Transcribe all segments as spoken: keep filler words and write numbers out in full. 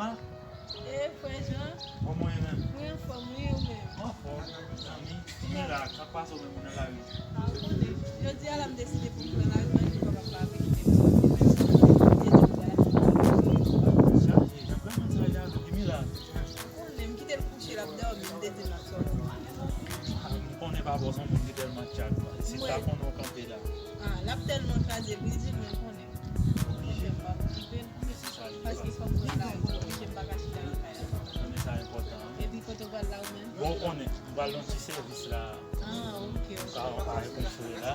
E, frè Jan? Kòman w ye menm? Mwen anfòm, wi, ou menm? Mwen anfòm, zanmi. Kòman w ye la? Sa k pase w menm, ou nan lari? A, ou konnen. Jodi a la, m deside pou m pran lari, mwen, pou m kapab pa vin fè m sòti menm. Jodi a. Chaje, jan granmoun sa chaje, Kimila. Ou konnen, m kite l kouche, l ap dòmi, m te di l m ap sòti. A, m konnen papa w se yon moun ki tèlman tchak. Si m ta konnen w kanpe la. A, l ap tèlman kraze l, wi, di l, men konnen. Mwen menm m p ap okipe l. Paske fòk mwen la, m oblije m pa ka chita nan kay la. Konnen sa enpòtan, wi. Epi kote w pral la ou menm? Bon, ou konnen, m pral nan ti sèvis la. A, ok, ok. M ka, m ka rekonfre la.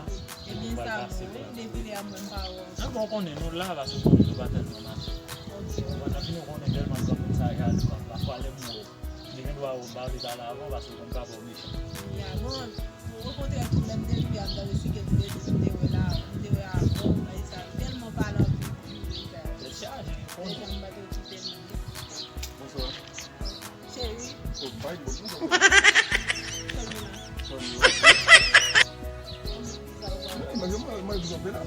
Ebyen, sa bon, wi. Depi lè a mwen m pa wè w. Nan, bon, ou konnen, nou la, paske ou konnen nou pa tèlman mache. Ok, ok. Bon, nan fini, ou konnen tèlman granmoun sa jalou, pafwa lè m wè w, li gen dwa wè m pa vle pale avè w, paske ou konn papa w mechan. Ya, bon, okontrè, tou lè m te rive a m tande si gen m te, m te wè la, m te wè avè w, bagay sa, tèlman pale anpil pou li, sa. Tèt chaje, ou konnen. Deja m pa t okipe l non. Bonswa. Cheri. Oh, pa yon bon, non. Cheri la. Cheri, wi. Mwen, mwen, mwen, mwen, mwen, la.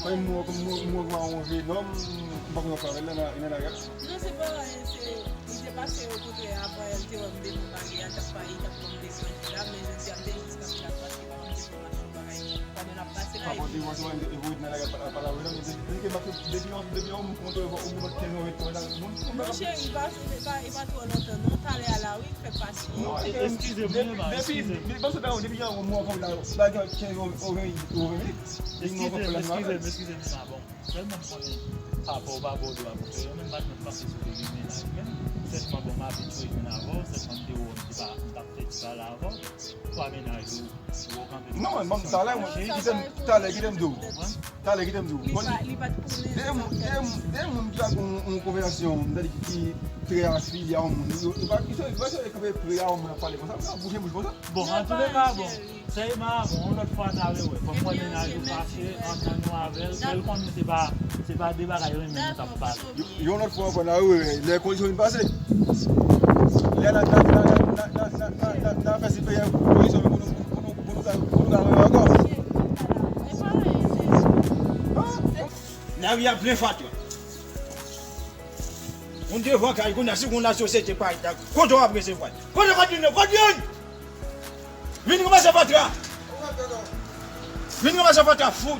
Mwen, mwen, mwen, mwen, mwen, yon vye nonm, m pa konn anpil avè l nan, nan, nan lari a. Non, se pa anyen, se, li te pase, okontrè, apre l te wè m devan bagay a, t ap pale, t ap ban m leson la, men jodi a, m te jis t ap chat, paske m te fè mache yon bagay, pandan l ap pase la, epi. Papa, te wè, te wè, te wè, nan lari a, pa, pa la, wi, non, men depi, depi, depi, depi, depi, yon moun kontre, ou, ou, kenz an, ven, ven, moun, moun, non, cheri, pa, e pa, e pa twò lontan, non, talè a la, wi, fè pase. Non, eskize m, depi, depi, depi, panse ta, depi yon mwa, konn la, bagay, kenz an, ven, ven, eskize m, eskize m, eskize m, sa bon. Sèlman m konnen papa w pa ba w dwa pou fè yo, men m pa t menm panse si w te gen mennaj menm. Sèlman, bon, m abitye jwenn avè w, sèlman m te wè w, m te pa, m t ap fè ti pale avè w. Twa mennaj ou, ou kanpe. Non, men, bon, talè, mwen, kite m, talè, kite m di w. Talè, kite m di w. Li pa, li pa t konnen. De moun, de moun, de moun ki ap yon, yon konvèsasyon, sètadi ki, ki trè afilye a yon moun. Yo, yo pa, yo, yo pa kanpe pre a yon moun ap pale konsa, yo bouje bouch konsa. Bon, antouleka, bon. Sèlman, bon, yon lòt fwa n a rewè. Kòm mwen mennaj ou fache, antann nou avè l, fè l konnen se pa, se pa de bagay renmen nou t ap pale. Yon lòt fwa ankò, n a rewè. Lè kondisyon vin pase. Lè n a, n a, n a fè si peyi a kondisyon pou nou, pou nou, pou nou ka, pou nou ka rewè ankò. Lari a plen fatra. Moun devan kay, kounye a, si w konn lasosyete parèy la, kote w ap resevwa l? Kote kòd youn yo? Kòd youn! Vin ranmase fatra! Vin ranmase fatra, fout!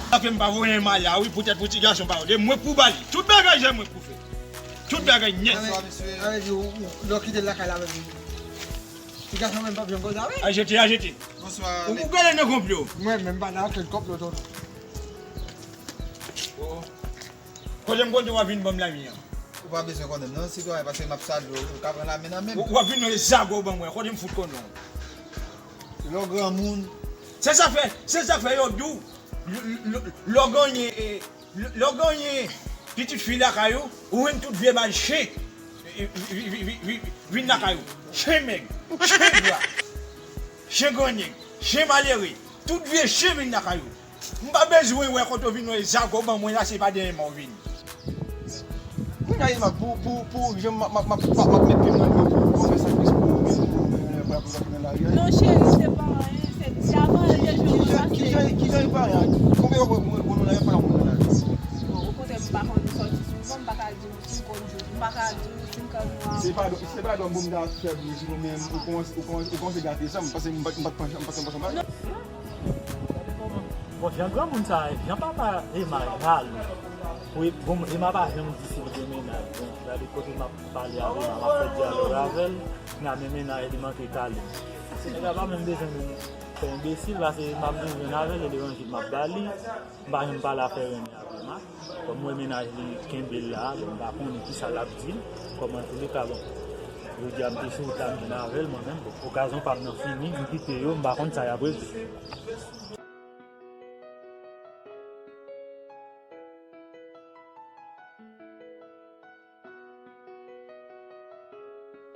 Sa fè m pa voye m ale a, wi, poutèt pou ti gason pa yo. De mwen k pou ba li. Tout bagay, se mwen k pou fè. Tout bagay nèt. Sa vle di, ou, ou, lè w kite l lakay la menm, ti gason menm p ap janm konsa, wi. Ajete, ajete. Bonswa. Ou, ou gade nan konplo. Mwen menm, m pa nan okenn konplo, tonton. Oh. Kote m konnen w ap vin ban m lami an? Ou pa bezwen konnen m non, sitwayen, paske m ap salye w, ou ka pran lami nan men m. W ap vin yon zago ban mwen, kote m fout konnen w? Lè w granmoun. Se sa fè, se sa fè yo di w, l-, l-, l-, lè w genyen, e, l-, lè w genyen pitit fi lakay ou, ou jwenn tout vye bal chen, e, vi-, vi-, vin lakay ou. Chen mèg, chen gra, chen grannèg, chen malere, tout vye chen vin lakay ou. M pa bezwen wè kote w vin wè zago ban mwen la, se pa dèyè mwen w vin. Kounye a, Emma, pou, pou, pou jan m ap, m ap, m ap, m ap, m ap met pye m nan dlo pou, pou fè sakrifis pou ou menm, pou ou menm, pou, pou, pou nan lari a. Non, cheri, se pa anyen, se, se avan yè te jwenn yon pase. Kijan, kijan, kijan li pa anyen? Konbyen w wè moun, moun nan lari a, konbyen moun nan lari a? Bon, okontrè, m pa konn sòti souvan, m pa ka di w si m konn jwenn, m pa ka di w si m konn wè. Se pa, se pa dòm bon m ta fè pou ou menm, ou kòmanse, ou kòmanse, ou kòmanse gate sa, m pase, m pa, m pa t panse, m pase, m pase, m pase. Bon, jan granmoun sa, jan papa Emma jalou. Wi, bon, Emma pa janm di si l gen mennaj. Bon, gade kote m ap pale avè Emma, m ap fè dyalòg avè l, nan men mennaj li manke kale. Nèg la pa menm bezwen menm fè enbesil, paske Emma m vin jwenn avè l, e levanjil m ap ba li, m pa janm pale afè renmen avè Emma. Kòm m wè mennaj li kenbe l la, bon, m pa konnen kisa l ap di l. Kòm antouleka, bon, jodi a m te sou wout la, m vin avè l, mwen menm, bon, okazyon pa m nan fini, m kite yo, m pa konn sa y ap regle.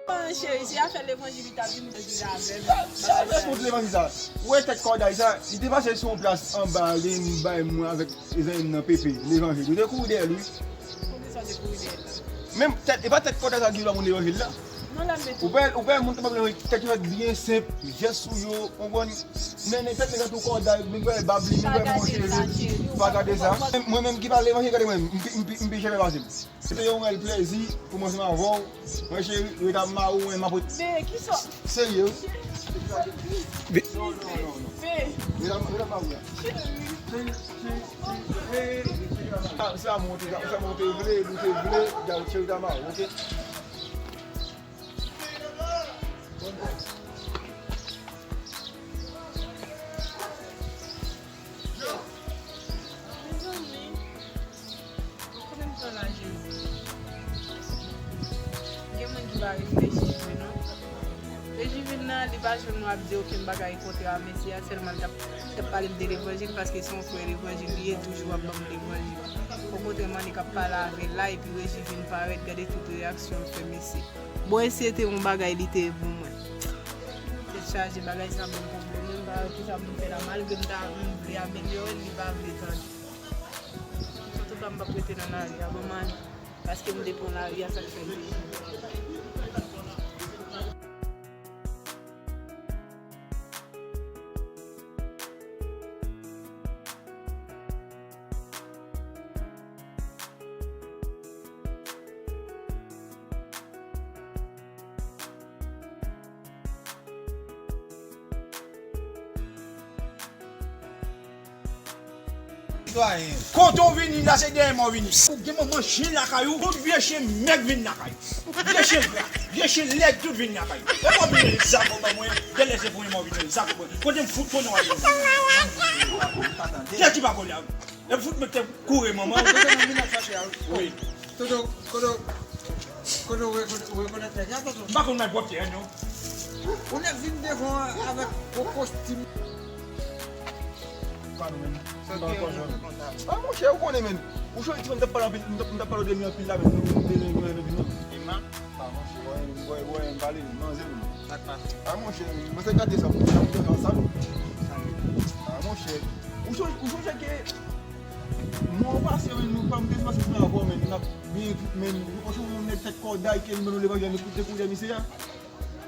Bon, cheri, se afè levanjil li t ap di m pou di l avè m. Sa, sa fè kont levanjil sa. Ou wè tèt kòday sa, li te pase sou yon plas anba li, m bay mwen avèk zanmi m nan Pepe, levanjil. Yo te kouri dèyè l, wi. Poukisa w te kouri dèyè l la? Menm tèt, e pa tèt kòday sa ki ba moun levanjil la. Ou wè, ou wè moun kapab leve tèt yo fèt byen senp, jès sou yo, konprann? Men, men tèt nèg la tou kòday, men wè bab li, men wè mon cheri, pa gade sa. Mwen menm ki pa leve, gade mwen, m pi, m pi, m pi cheve pase m. Se te yon rèl plèzi pou mwen ansanm avè w. Mwen cheri, ret ap mari w, mwen m ap ret. Be, kisa? Serye wi. Be. Non, non, non, non. Be. Ret ap, ret ap mari w la. Cheri. Cheri, cheri, cheri. Sa, sa monte, sa, sa monte vle, nou te vle, gade cheri ta mari w, oke? Mezanmi, kote m pran la, Jezi? Gen moun ki pa reflechi vre non. Rejivin nan, li pa janm ap di okenn bagay kontrè a mesye a, sèlman l t ap, t ap pale m de levanjil, paske se yon frè levanjil li ye, toujou ap ban m levanjil. Okontrèman, li k ap pale avè l la, epi Rejivin parèt, gade tout reyaksyon l fè mesye. Bon, e si se te yon bagay li te ye pou mwen? Tèt chaje, bagay sa ban m pwoblèm, wi, m pa wè kisa pou m fè la. Malgre m ta, m vle amelyore l, li pa vle tande. Antouka, m p ap rete nan lari a, ban m ale. Paske m te pran lari a, sa k fè m te Sitwayen. Kote w vini la, se dèyè mò w vini. Ou gen manman chen lakay ou, tout vye chen mèg vin lakay ou. Vye chen gra, vye chen lèd, tout vin lakay ou. E mò vin zak ou ban mwen, dèlè se premye mò vin zak ou ban mwen. Kote m fout konnen w ale? Kiyès ki pa konnen? E fout mete koure manman. Kote nan minaj fache a, wi. Wi. Toto, Toto, Toto, ou rekonèt nèg la, Toto? M pa konn nèg pwòp tè, non. Ou nèg vin devan avèk yon kostim. Pa nou menm. Sa ki yon konsa? A, monchè, ou konnen, menn. Ou chonje ti fanm, m t ap pale anpil, m t ap, m t ap pale de li anpil la, menn. Nou, nou, nou, nou, nou, nou. Emma? A, monchè, wè, wè, wè, m pale, manzè, menn. Sa k pase? A, monchè, mwen se gade sa, mwen se gade sa, sa. A, monchè, ou chonje, ou chonje ke mwa pase, menn, nou pa m te pase nan avò, menn, n ap byen vit, menn, nou panse yon nèg tèt kòday ke nou ban nou levanjil, nou koute kouri dèyè misye a.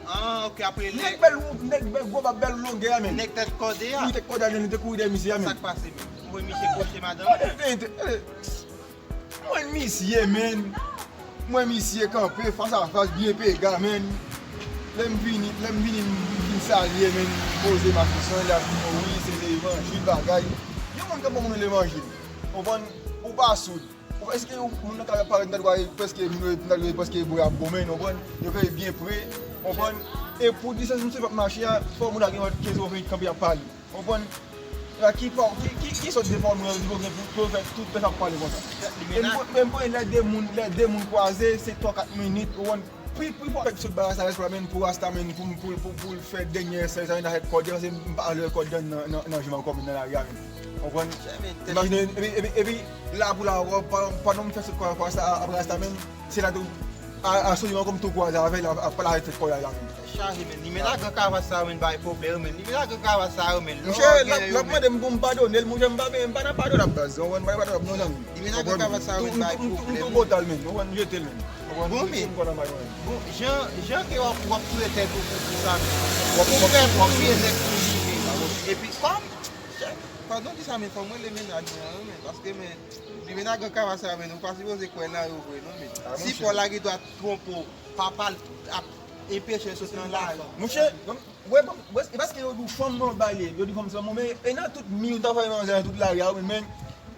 Ah, ok, apre lè. Nèg bèl, nèg bèl, gwo bab, bèl longè a, menn. Nèg tèt kòde a. Wi, tèt kòde a, nou te kouri dèyè misye a, menn. Sa k pase, menn? Ou wè misye kwoche madanm? Gade, gade, gade. Mwen misye, menn. Mwen misye kanpe fas a fas, byen pega, menn. Lè m vini, lè m vini, m vin salye, menn. M poze mache san, lè a vini, wi, se levanjil, bagay. Yon moun k ap ban moun levanjil. Konprann? Ou pa soud. Ou, èske yon moun nan ka parèt nan dwa, prèske, moun yo nan dwa, prèske bò y ap goumen, ou konprann? Yo kanpe byen pre, ou konprann? E pou distans misye p ap mache a, fò moun la gen lòt kenz ou ven kanpe ap pale, ou konprann? La ki pa, ki, ki, ki sòt de fòmil yo di pou gen pou, pou fè tout pèp ap pale konsa? E m, e m konnen lè de moun, lè de moun kwaze, se twa kat minit, ou konprann? Pri, pri pou fè sot bagay sa rès la menm pou rasta menm pou, pou, pou, pou l fè dènyè sèl sa menm nan fè kòd, paske m pa anlè kòd nan, nan, nan, nan jim ankò menm nan lari a menm. Konprann? Imajine, epi, epi, epi, la pou la ankò, pandan, pandan m fè sot kwa, kwa sa, ap rasta menm, se la tou, a, a sou jim ankò m tou kwaze avè l, ap, ap pale avè tèt kòd la menm. Chaje menm, li menm la gran kavas sa yo menm bay pwoblèm menm, li menm la gran kavas sa yo menm. Monchè, l ap, l ap mande m pou m padone l, monchè, m pa, m pa nan padon la baz, ou konprann, m pa nan padon la non zanmi. Li menm la gran kavas sa yo menm bay pwoblèm. M tou botal menm, ou konprann, m jete l menm. Bon, men, bon, jan, jan ke w ap, w ap touye tèt ou pou, pou sa menm. W ap, w ap fè konbyen nèg pou li menm? Epi, kòm, chè, pandan w di sa, men fò m rele mennaj mwen an, men, paske, men, li menm nan gran kava sa, men, ou pa sipoze kwè nan yo vre, non, men. Si Pòl la gen dwa twonpe w, papa l ap enpeche l sot nan lari. Monchè, Wè, wè, e paske yo di w fanm nan bay li, yo di fanm se fanm, men e nan tout mi, m ta fè manzè nan tout lari a, men, men,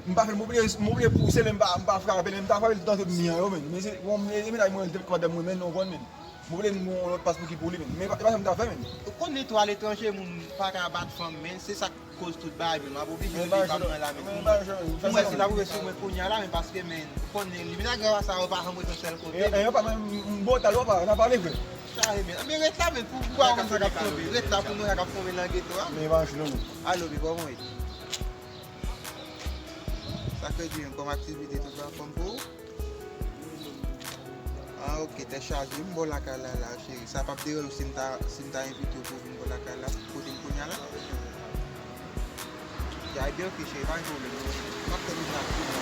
m pa fè l, m oblije, m oblije pouse l, men m pa, m pa frape l, men m ta frape l nan tout mi an, yo, men, men se, bon, men, men, men, mwen, l te kontan mwen, men, non, konn, men, m oblije yon lòt pas pou ki pou li, men, men, e pa, e pa sa m ta fè, men. Ou konnen tou, aletranje, moun pa ka bat fanm, men, se sa k koz tout bagay, men, m ap oblije leve pa m nan la, men, pou mwen, pou mwen, se la pou mwen sou mwen kounye a la, men, paske, men, ou konnen, li vin ak grava sa, yo pa janm ret yon sèl kote. E, e, yo pa, men, m, m, bon, talè, yo pa, n a pale vre. Chaje, men. Men ret la, men, pou, pou pa konn sa k ap tonbe. Ret la pou nou wè sa k ap tonbe nan geto a. Men pa anchi non, non. Alo, bi, kòman w ye? Sa k redi menm kòm aktivite tout la anfòm pou ou? Ah, ok, tèt chaje. M bò lakay la, la, cheri. Sa p ap deranje w si m ta, si m ta envite w pou w vin bò lakay la, kote m kounye a la? Ya, ebyen, ok, cheri, pa gen pwoblèm. M ap tann ou nan aktivite la.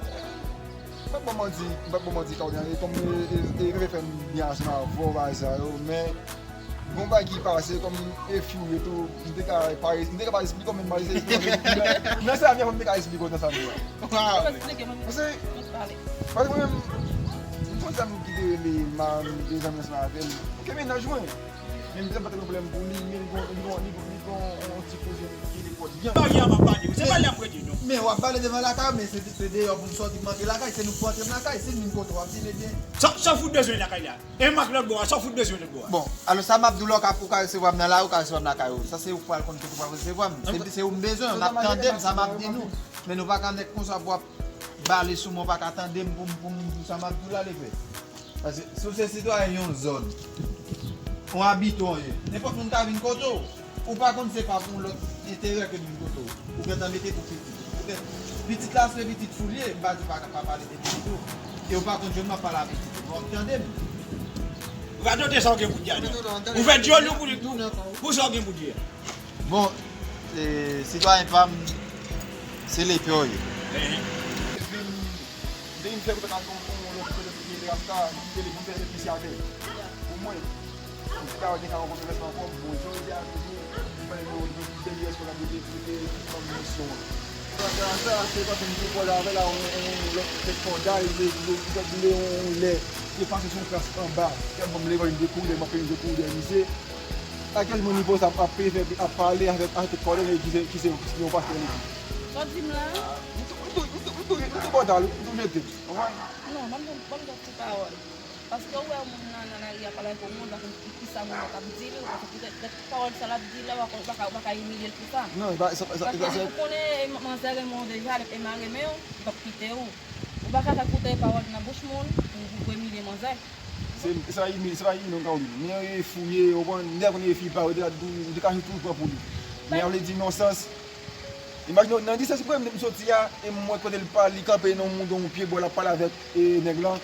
M p ap ba w manti, m p ap ba w manti, Claudiane, e kòm e, e, e, e fè m byen ansanm avè w, bagay sa yo, men gon bagay ki pase, kòm e fi w ye tou, m te ka pa, m te ka pa esplike w, men m pa esplike w, men nan sa m ye, m te ka esplike w nan sa m ye. Waw. Paske, paske mwen menm, m konn sa m ki te rele, m te zanmi ansanm avè l. Ke mennaj mwen. Men m te pa t gen pwoblèm pou li, men li gon, li gon, li gon, li gon yon ti kouzin ki lekòl byen. Bagay a m ap pale, se pa la m rete, non. Men w ap pale devan lakay, men se, se deyò pou m sòti, m antre lakay, se nou pou antre m lakay, si m vin kote w ap di m, ebyen. Sa, sa w fout bezwen lakay la? E m ak lòt bò a, sa w fout bezwen lòt bò a? Bon, alò sa m ap di w la, w ka, ou ka resevwa m nan lari, ou ka resevwa m lakay ou. Sa se ou k pral konn kote ou pral resevwa m. Se, se ou m bezwen, n ap tande m, sa m ap di nou. Men nou pa ka nèk konsa pou w ap bale sou mwen, w pa ka tande m pou m, pou m di w sa m ap di w la, legrè. Paske si w se sitwayen yon zòn, yon abitan w ye, nenpòt moun ka vin kote w. Ou pa konn se pa pou yon lòt enterè ke l vin kote w. Ou gentan mete pou pitit ou. Ou gen, pitit la se pitit ou li ye, m pa di w pa ka pa pale de pitit ou. E ou pa konn jan m ap pale a pitit ou. Bon, tande m. Radote sa w gen pou di a, non. Ou fè dyòl nou pou, pou, pou sa w gen pou di a. Bon, e, sitwayen pa m, se lepè w ye. Ehe. Vin, vin fè kontak ak yon, yon lòt kote ki rele Rasta, ki rele pou fè episyave. Pou mwen, m te ka gen ka rankontre Rasta ankò, bon, jodi a toujou, m pa gen yon, yon dènye responsabilite pou te fanm misyon an. Rasta, se paske m te pale avè l a yon, yon lòt tèt kòdal, li te, li te, li te vle yon lè, te pase sou yon klas anba, te ap ban m levanjil de koulè, m ap fè yon de koulè, misye. A kèl nivo sa ap, ap, ap pale avèk, avèk kòdè ki se, ki se, ki se yon pastè legliz? Sa w di m la? M tou, m tou, m tou, m tou, m tou bòtal, m tou jete. Ou konprann? Non, ban m, ban m di w ti pawòl. Paske ou wè moun nan, nan lari a pale avèk yon moun, pa konn ki, ki sa moun nan t ap di li, ou pa konn poutèt, poutèt pawòl sa l ap di la, ou pa konn, ou pa ka, ou pa ka imilye l pou sa. Non, e pa, e pa, e pa, e pa, paske m konnen, e, manzè renmen w deja, e m a renmen w, m p ap kite w. Ou pa ka fè koute pawòl nan bouch moun pou, pou, pou imilye manzè. Se, se pa imilye, se pa imilye non, Caroline. Men e fouye, ou konn, nèg konn e fi pa, ou te ka, ou te ka toujou pran pou li. Men a vle di nan sans, imajine w, nan distans mwen menm soti a, e m wè kote l pa, li kanpe nan yon, nan yon pye bò, l ap pale avèk, e, nèg lan.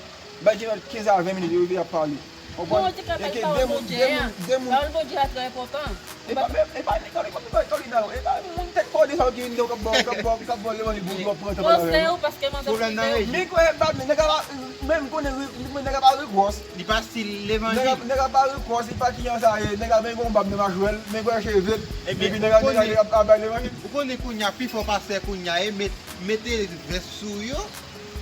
Bay gen kenz a ven minit, yo rive ap pale. Ou konprann? Bon, ou te ka bay pawòl Bondye a. Pawòl Bondye a trè enpòtan. E pa menm, e pa menm, Carolina, e pa menm, Carolina, e pa moun tèt kòde sa yo ki vin, k ap ba w, k ap ba w, k ap ba w levanjil pou, pou w ap pran tan pale avè yo. Pwosè ou paske manzè pwofite w. Men kwè bab, nèg la pa, men m konnen, men nèg la pa ri gwòs. Li pa stil levanjil. Nèg la, nèg la pa ri gwòs, li pa kijan sa ye, nèg la men gon bab nan majwèl, men gwè cheve l. Epi nèg la, nèg la ap, ap bay levanjil. Ou konnen kounye a, pifò pastè kounye a, e met, mete vès sou yo.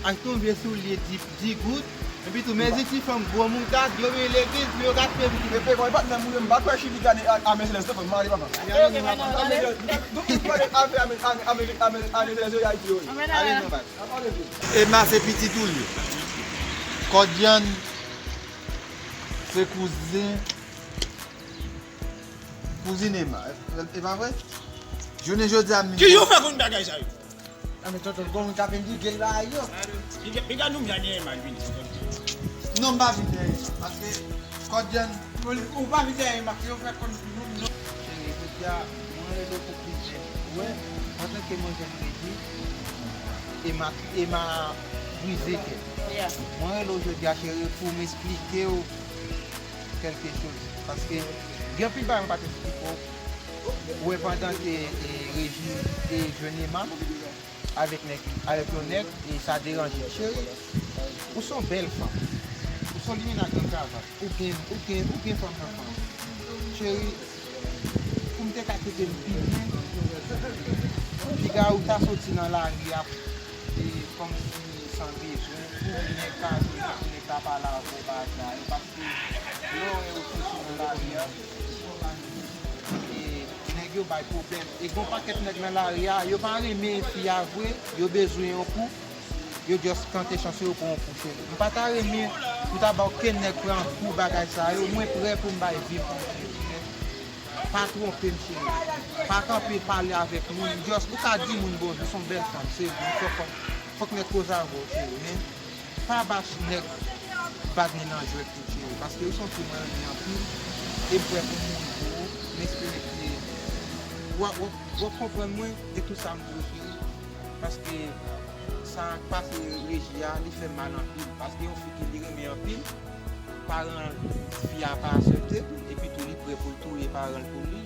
Achte yon vye soulye di, di goud, epi tou, men ziti fanm gwo moutad, yo vin legliz, men yo ka fè vit. Epi, kòm e patnè m, ou menm, m pa kwè Chili gade a, a men selès, non, frè m, ale, papa. Ok, ok, men non, ale. Nou, nou, nou pale afè a men, a men, a men, a men, a men selès, yo, Ayiti, yo. Ale, non, baz. Emma se pitit ou l ye. Kòdyann se kouzen, kouzin Emma. E, e pa vre? Jounen jodi a, m... Kijan w fè konn bagay sa yo? A, men tonton, gon moun k ap endike l la yo. Piga, piga nou m jan dèyè mal vini, tonton. Non, m pa vin dèyè, paske, Odyan, ou pa vin dèyè Mak, yo fè kòm si nou, nou. Cheri, jodi a, mwen rele w pou plizyè. Ou wè, antanke mwen jèn redi, e m a, e m a brize kè. Yeah. Mwen rele w jodi a, cheri, pou m esplike w kèlke choz. Paske gen anpil bagay mwen pa t esplike w. Ou wè, pandan ke, e, Reji te jwenn Emma avèk nèg, avèk yon nèg, e sa deranje l. Cheri, ou se yon bèl fanm. Ou se yon limena gran kravat. Ou gen, ou gen, ou gen fanm nan fanm. Cheri, pou m te ka kite l pi lwen, piga ou ta soti nan lari a, e kòmsi san bezwen, pou nèg ka jwenn, pou nèg ka pale avè w, bagay sa yo, paske lè w wè ou soti nan lari a, e nèg yo bay pwoblèm. E gon pakèt nèg nan lari a, yo pa renmen fi a vre, yo bezwen yon kou, yo just tante chans yo pou yon kou, cheri. M pa ta renmen pou ta ba okenn nèg pran kou bagay sa yo, mwen prè pou m bay vi m pou cheri. Pa twonpe m, cheri. Pa kanpe pale avèk moun, just ou ka di moun bonjou, se yon bèl fanm, se vre, fòk, fòk nèg koze avè w, cheri, men pa ba nèg bag ni nan jwèt tou, cheri, paske ou se yon fi mwen renmen anpil, e m prè pou m mouri pou ou, m espere ke w ap, w ap, w ap konprann mwen e tout sa m di w, cheri, paske sa k pase Reji a, li fè m mal anpil, paske yon fi ke li renmen anpil, paran fi a pa aksepte l, epi tou li prè pou l touye paran l pou li,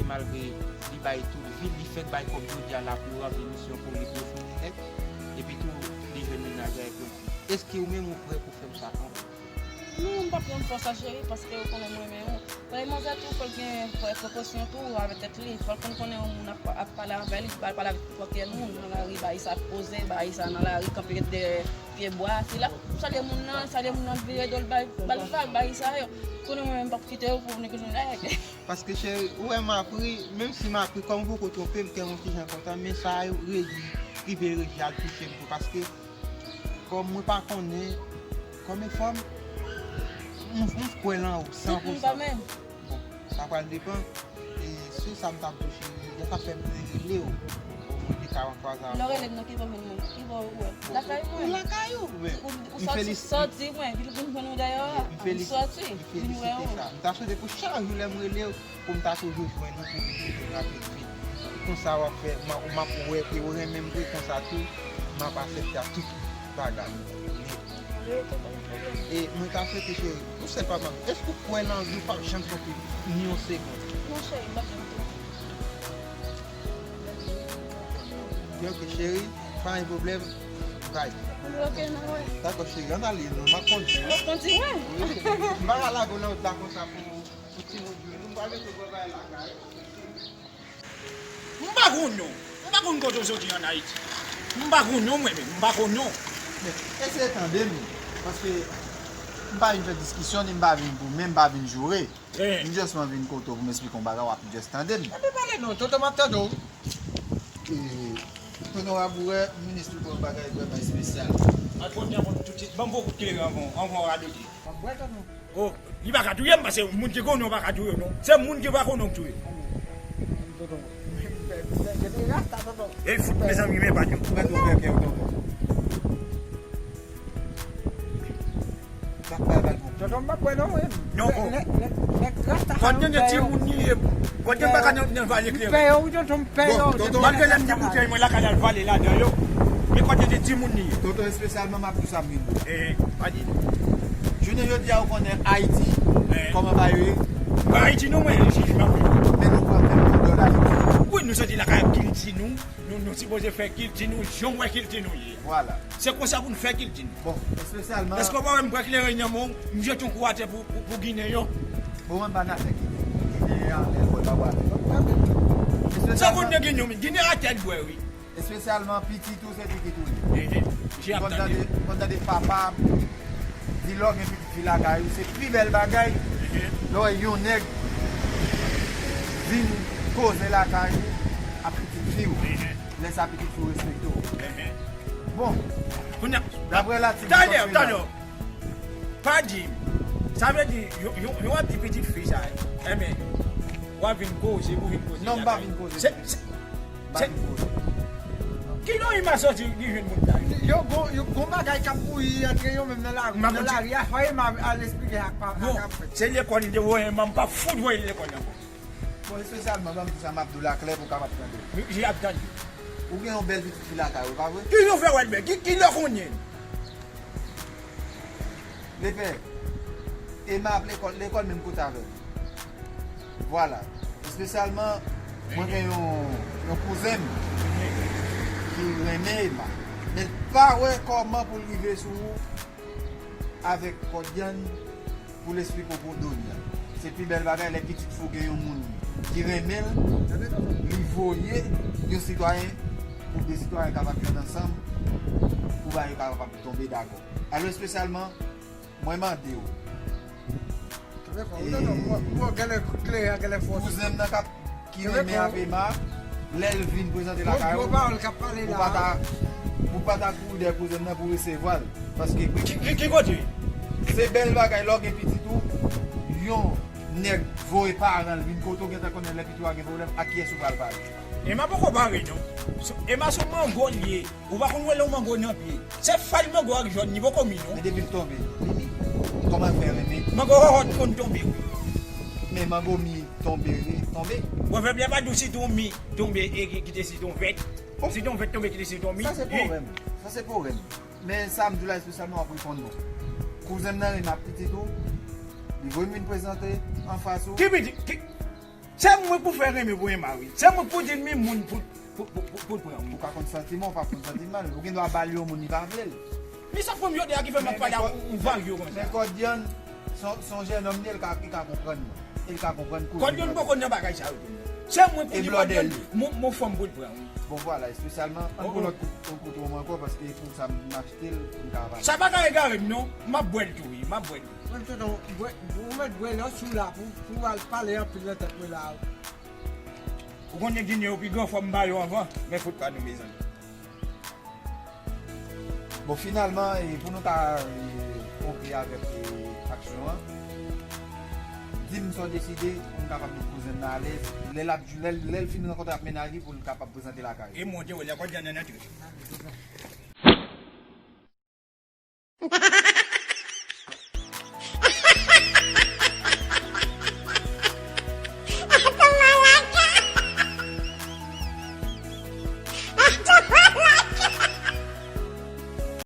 e malgre li bay tout vi l, li fèk bay kòb jodi a la pou yo ranpli misyon pou li, pou yo fè nèg, epi tou li jwenn mennaj avèk yon fi. Èske ou menm ou prè pou fè m sa kanmenm? Non, m p ap janm fè w sa, cheri, paske ou konnen m renmen ou. Paske manzè tou, fò l gen, fò l prekosyon tou avèk tèt li. Fò l konn konnen yon moun ap, ap pale avè li, li pa al pale avèk nenpòt kèl moun nan lari, bay sa poze, bay sa nan lari, kanpe dèyè pye bwa, sila. Salye moun nan, salye moun nan, vire do l, bay, ba l vag, bay sa yo. Konnen mwen menm m p ap kite yo pou nèg yo jwenn nèg. Paske cheri, ou wè m ap ri, menm si m ap ri, kòm ou poko twonpe m, kè m yon ti jan kontan, men sa yo, Reji, rive Reji al touche m tou, paske kòm mwen pa konnen, kòm e fanm, m, m kwè lan ou, san pou san. Bon, sa pral depann. E se sa m t ap di w, cheri, jodi a sa fè m te rele w. Omwen de karant twa zan. Lè w rele m nan, ki bò menm mwen? Ki bò ou wè? Lakay mwen. Ou lakay ou? Ou, ou sòti, sòti mwen, epi pou m jwenn ou dèyè a. M sòti, m felisite sa. M ta swete pou chak jou lè m rele w, pou m ta toujou jwenn ou, pou vin kote m rapid vit. Konsa w ap fè, m a, m ap wè ke ou renmen m vre, konsa tou, m ap aksepte ak tout bagay. E mwen ta swete, cheri, yon sèl papa, èske ou kwè nan vi w p ap janm twonpe ni yon segonn? Non, cheri, m p ap janm twonpe. Byen, ok, cheri, pa gen pwoblèm. Bye. Ok, n a wè. Dakò, cheri, ann ale, non, m ap kondui. W ap kondui, wi. Wi. M pa ka lage w nan wout la konsa pou, pou timoun jwe. Nou pral mete w bò bay lakay. M pa konn non. M pa konn kote w soti ann Ayiti. M pa konn non mwen menm. M pa konn non. Men, eseye tande m. Paske m pa vin fè diskisyon, ni m pa vin goumen, m pa vin joure. Eh. M just man vin kote w pou m esplike w yon bagay, w ap just tande m. Pa pale non, tonton, m ap tande w. E, tonton Rabourè, minis li pran bagay vrèman espesyal. Al pran yon kout tout, ban m yon kout kleren anvan, anvan w radote. M ap bwè tonton. Oh, li pa ka touye m, paske moun ki konnen w pa ka touye w non. Se moun ki pa konnen w k touye. Tonton. Gen de rasta, tonton. E fout, mezanmi, men pa di w. Mèt ou fè kè w, tonton. Tonton, m pa kwè non, wi. Non, oh. Lè, lè, lè, lè rasta. Kòm gen de timoun li ye, kòm gen bagay nan, nan vale kleren. M pè yo, wi, tonton, m pè yo. Bon, tonton. Malgre lè m gen boutèy mwen lakay al vale ladan yo, men kòm gen de timoun li ye. Tonton, espesyalman, m ap di w sa m vin di w. Eh, pa di non. Jounen jodi a, ou konnen Ayiti, kòman bagay yo ye? Pa Ayiti non, mwen, jijman. Men nou pran menm dòl Ayiti. Wi, nou soti lakay ak kilti nou. Nou, nou sipoze fè kilti nou, jan w wè kilti nou ye. Vwala. Se konsa pou n fè kilti nou. Bon, espesyalman. Èske w pa wè m pran kleren nan men w, m jete yon kou atè pou, pou, pou Ginen yo? Bon, mwen pa nan afè Ginen. Ginen an, lè l bwè, l pa bwè avè m. Espesyalman. Sa konn de Ginen, Ginen atè l bwè, wi. Espesyalman pitit ou, se pitit ou li ye. Eh, eh, misye ap tande. Ou konn tande, ou konn tande papa di lè w gen pitit fi lakay ou, se pi bèl bagay. Eh, eh. Lè w wè yon nèg vin koze lakay ou ak pitit fi w. Eh, eh. Lè sa pitit fi w respekte w. Eh, eh. Bon. Kounye a, daprè la, ti talè, talè. Pa di m. Sa vle di, yo, yo, yo ap di pitit fi sa, enben, w ap vin koze, pou vin koze. Non, m pa vin koze. Se, se, m pa vin koze. Non. Ki non Ema soti li jwenn moun la? Yo gon, yo gon bagay k ap bouyi antre yo menm nan lari. Nan lari a, fò Ema al esplike ak pa ak ap fèt. Se lekòl li te voye Ema, m p ap fout voye l lekòl ankò. Bon, espesyalman, ban m di sa, m ap di w la klè pou w kapab tande. Wi, ap tande. Ou gen yon bèl pitit fi lakay ou, pa vre? Ki nou fè wè l bèl? Ki, ki lè w konnen l? Lepè, Ema ap lekòl, lekòl menm kote avè m. Vwala. Espesyalman, mwen gen yon, yon kouzen m ki renmen Ema. Men l pa wè kòman pou l rive sou ou avèk kòdyann pou l esplike w pou w done l. Se pi bèl bagay lè pitit fi w gen yon moun ki renmen l, li voye yon sitwayen pou de sitwayen kapab jwenn ansanm, pou bagay yo kapab tonbe dakò. Alò espesyalman, mwen mande w, Kouzen m nan k ap ki renmen avè Ema, lè l vin prezante lakay ou, ou pa ta, ou pa ta kouri dèyè kouzen m nan pou w resevwa l. Paske. Ki, ki, ki kote? Se bèl bagay lè w gen pitit ou, yon nèg voye paran l vin kote w gentan konnen lè pitit ou a gen pwoblèm, ak kiyès ou pral pale. Ema poko pare non. Ema se yon mango l ye. Ou pa konn wè lè yon mango nan pye. Se fèy mango a k jòn, li poko mi non. Men depi l tonbe, li mi. Kòman l fè renmen? Mango hòhòt konn tonbe wi. Men mango mi tonbe, tonbe. Pwovèb la pa di w sitwon mi tonbe e kite sitwon vèt. Sitwon vèt tonbe kite sitwon mi. Sa se pwovèb. Sa se pwovèb. Men sa m di w la espesyalman w ap reponn bon. Kouzen m nan renmen ak pitit ou. Li voye m vin prezante anfas ou. Ki pitit? Se mwen k pou fè renmen pou Ema wi. Se mwen k pou di l mi moun pou, pou, pou, pou, pou l pran wi. Ou ka konn santi mal, ou pa konn santi mal. Ou gen dwa ba l yon moun li pa vle l. Men sa fòm yo de a ki fè m ap pale ak ou varye konsa. Men Kòdyann, se yon, se yon jènòm li ye, li ka, li ka konprann mwen. E li ka konprann koze. Kòdyann poko nan bagay sa yo tou non. Se mwen k pou di Kòdyann, m, m on fanm pou l pran wi. Bon vwala, espesyalman, ann pran lòt kout, yon kout wonm ankò, paske e pou sa m achte l, pou m ka pale. Sa pa ka egare m non, m ap bwè l tou wi, m ap bwè l wi. Mwen tonton, bwè, ou mèt bwè lè w sou la pou, pou w al pale anpil nan tèt mwen la. Ou konnen Ginyon yo pi gran fò m ba yo anvan, men fout pa nou mezanmi. Bon, finalman, e, pou nou ka e, konpli avèk e, aksyon an, di m sa w deside pou m kapab met kouzen nan alèz. Lè l ap, lè, lè l fin rankontre ak mennaj li pou l kapab prezante lakay ou. E mwen te wè l Kòdyann nan antre.